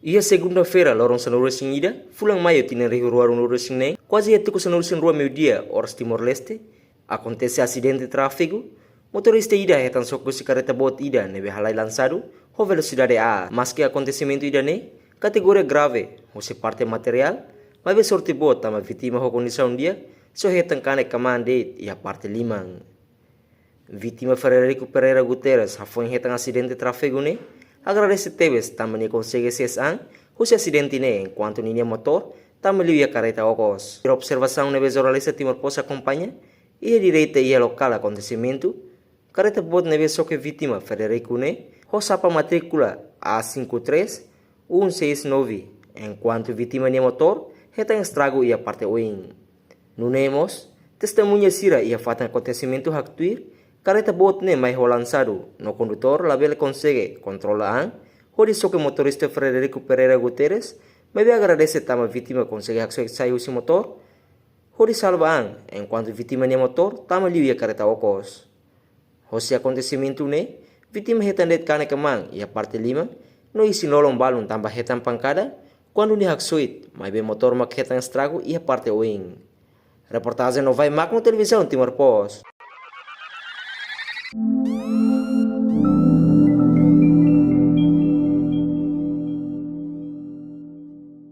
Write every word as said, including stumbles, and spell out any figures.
Iha segunda-feira, loron sanulu-resin-ida, fulan maiu tinan rihun rua ruanulu-resin-neen, kuaze iha tuku sanulu-resin-rua meiudia, oras Timor-Leste, akontese asidente tráfegu. Motorista ida hetan xoke husi karreta boot ida ne'ebé halai lansadu ho velosidade alta. Maski akontesimentu ida-ne'e kategoria grave husi parte materiál, maibé sorte boot tanba vítima ho kondisaun di'ak, só hetan kanek-kmaan de'it iha parte liman. Vítima Frederico Pereira Guterres, hafoin hetan asidente tráfegu ne'e, agradese tebes tanba nia konsege sees an husi asidente ne'e, enkuantu ninia motór tama liu iha karreta okos. Tuir observasaun ne'ebé jornalista Timor Post akompaña, iha direta iha lokál akontesimentu, karreta boot ne'ebé xoke vítima Frederico ne'e ho xapa matríkula A cinco três um seis nove, enkuantu vítima nia motór hetan estragu iha parte oin. Nune'e mós, testemuña sira iha fatin akontesimentu haktuir, karreta boot ne'e mai ho lansadu, no kondutór labele konsege kontrola an hodi xoke motorista Frederico Pereira Guterres, maibé agradese tanba vítima konsege haksoit sai husi motór hodi salva an, enkuantu vítima nia motór tama liu iha karreta okos. Hosi akontesimentu ne'e, vítima hetan de'it kanek-maan iha parte liman, no isin-lolon balun tanba hetan pankada kuandu nia haksoit, maibé motór mak hetan estragu iha parte oin. Reportajen Novai Magno, Televizaun Timor Post.